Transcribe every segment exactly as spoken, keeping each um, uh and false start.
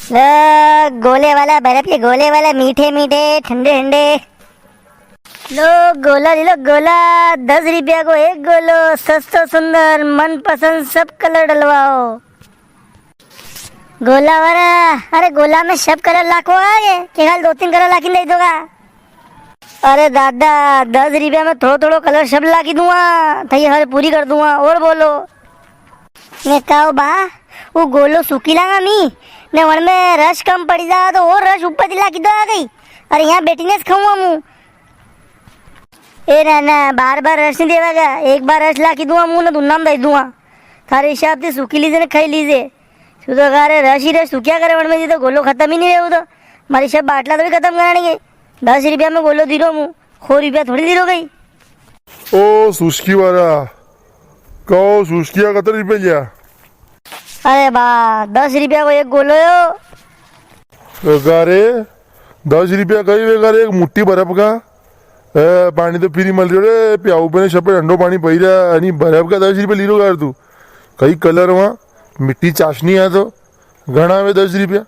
लो, गोले वाला बर्फ के गोले वाला, मीठे मीठे, ठंडे ठंडे। लो, गोला ले लो, गोला, दस रुपया को एक गोलो, सस्तो सुंदर, मनपसंद सब कलर डलवाओ। गोला वाला, अरे गोला में सब कलर लाखो आगे, के खाली दो तीन कलर लाखी दे दोगा? अरे दादा, दस रुपया में थोड़ो थोड़ो कलर सब लाखी दूंगा, थारी हर पूरी कर दूंगा। और बोलो। ने कहो बा, वो गोलो सूखी लांगा मी, ने वण में रस कम पड़ी जा तो और रस ऊपर ती लाखी दो आ गई। अरे यहाँ बैठी ने खाऊंगा मु। ए ना ना, बार बार रस नी देवागा, एक बार रस लाखी दूंगा मु, ने दुन्ना में दे दूंगा। थारे हिसाब से सूखी लीजे ने खाई लीजे। तू तो कह रे रस ही रस, तू क्या करे वण में जी, तो गोलो खत्म ही नी वे वो तो। मारी सब बाटला तो भी खत्म कराने के। दस रुपया में गोलो दी रो मु, खो रुपया थोड़ी दी रो कई। ओ सुस्की वाला, कहो सुस्किया कतरे रुपया लिया? अरे बा, दस रुपया को एक गोलो यो। तो कह रे, दस रुपया कई वे कह रे एक मुट्ठी बर्फ का? ए, पाणी तो फ्री मल रियो रे, प्याऊ पे ने छपे ठंडो पाणी पी रिया, अणी बर्फ का दस रुपया ली रो यार तू। कई कलर वहाँ, मीठी चाशनी है तो, घणा वे दस रुपया।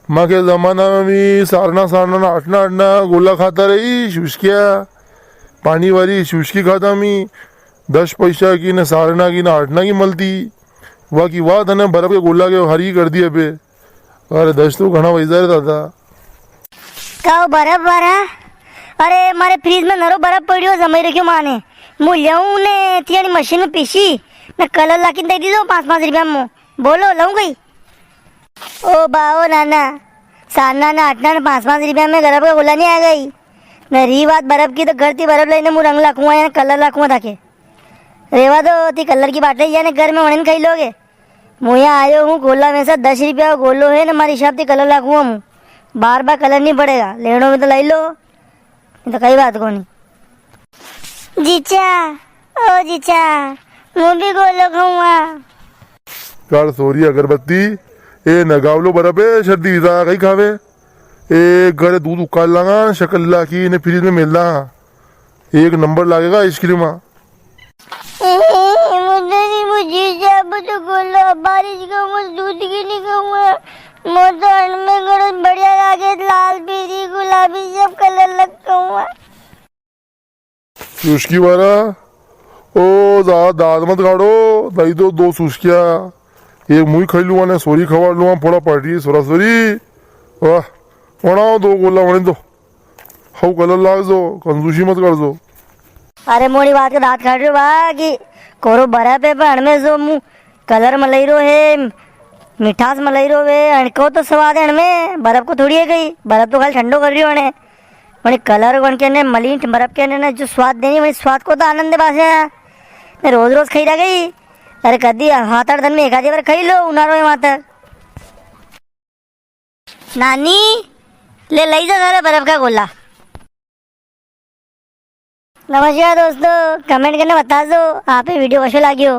माके जमाना में भी सारना, सारना ना आठना, आठना गोला खाता रही, शुष्किया, पाणी वाली शुष्की खाता मी, दस पैसा की ना सारना की ना आठना की मलती। वाह की वाह, तने बर्फ के गोला के हरी कर दिए पे। अरे दस तो घणा वही जा रे दादा। काओ बर्फ वाला? अरे, मारे फ्रिज में नरो बर्फ पड़ियो, जमाई रख्यो माने। मु ल्याऊं ने तियानी मशीन में पीसी, ने कलर लाखी दे दीजो पाँच पाँच रुपया में। बोलो, लऊं कई? ओ बा, ओ नाना, सारना ने आठना ने पाँच पाँच रुपया में बर्फ का गोला नी आ गई। ने री बात बर्फ की, तो घर ती बर्फ लई ने मु रंग लाखूंगा या कलर लाखूंगा थाके। रेवा दो, ती कलर की बाटली या ने घर में वणीने खाई लोगे। मु यहाँ आयो हूँ, गोला में से दस रुपया को गोलो है ना, मारे हिसाब से कलर लाखूंगा मु। बार बार कलर नी पड़ेगा, लेणो में तो लई लो, नी तो कई बात कोनी। जीचा, ओ जीचा, मु भी गोलो खाऊंगा। काल सोरी अगरबत्ती, ए नगावलो बर्फ है, सर्दी री दवा कई खावे। ए घरे दूध उकाल लांगा, शक्कर लाखी ने फ्रिज में मेल लांगा। एक नंबर लागेगा आइसक्रीम। ए, मुझे नहीं, मुझे जीजा, अब तो गोलो, बारिश का मु दूध की नी खाऊंगा। मु तो अणमें घणो बढ़िया लागे, लाल, पीली, गुलाबी, सब कलर लग खाऊंगा। सुस्की वाला, ओ, ज्यादा दांत मत काढ़ो, दई दो दो सुस्किया। एक मु ई खाई लूंगा ने सोरी खवाड़ लूंगा, फोड़ा पार्टी, सोरा सोरी। वाह, वणाओ दो गोला, वणी दो। हऊ कलर लाग जो, कंजूसी मत कर जो। अरे, मोड़ी बात का दांत काढ़ रियो बा कि कोरो बर्फ है, पण अणमें जो मु कलर मलाई रो है, मिठास मलाई रो है, अणको तो स्वाद है अणमें, बर्फ को थोड़ी है कई, बर्फ तो खाली ठंडो कर रियो अणे। वणी कलर वण के ने मलिन बर्फ के ने जो स्वाद देनी, वणी स्वाद को तो आनंद है बासे। ने रोज रोज खाई रह गई। अरे कदी हात आठ दन में एक आधी बार खाई लो, उनारो है वहां तक। नानी, ले लई जा थारे बर्फ का गोला। नमस्कार दोस्तों, comment करने बता दो आप ये video कैसो लाग्यो।